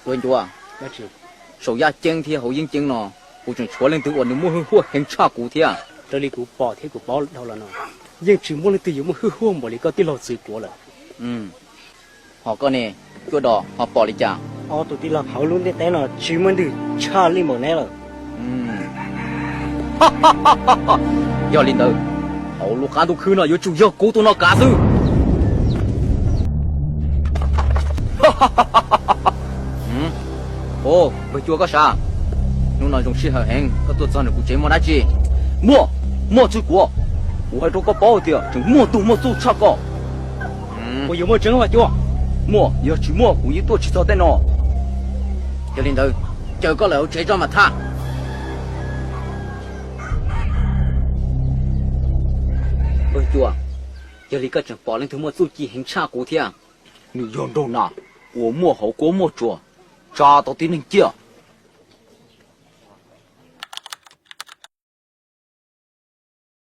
Ncua, saum yaj ceeb thiab hauv yeeb ceeb no, kuv tseem tshuav leej twg uas nws muaj hwj huaj heev tshaj kuv thiab. Raws li kuv pom thiab kuv paub dhau los no, yeej tsis muaj leej twg yuav muaj hwj huaj npaum li koj tij laug txwv kuv lawm. Ho koj ne, Cuaj Dos, ho pom li cas? Ob tug tij laug hauv lub ntiaj teb no tsis muaj leej twg tshaj li npaum neb lawm. Yog li ntawd, hauv lub qab ntuj khwb no yuav tsum yog kuv tus no kav xwb. Npawg Cua, koj sav, hnub no zoo sij hawm heev, koj tuaj txog ntawm kuv tsev muaj dab tsi? Muaj, muaj txwv kuv. Kuv hais rau koj paub tias tseem muaj tug muaj txuj tshaj koj. Puas yuav muaj tseeb, Vaj Cua? Muaj, yog tsis muaj kuv yeej tuaj tsis txog tej no. Yog li ntawd, caw koj lawm hauv tsev tso mam tham. Npawg Cua, yog li koj tseem pom leej twg muaj txuj ci heev tshaj kuv thiab? Nws yog nraug nas uas muaj hauv kuab muaj tsuas, tsa tau tib neeg ciaj.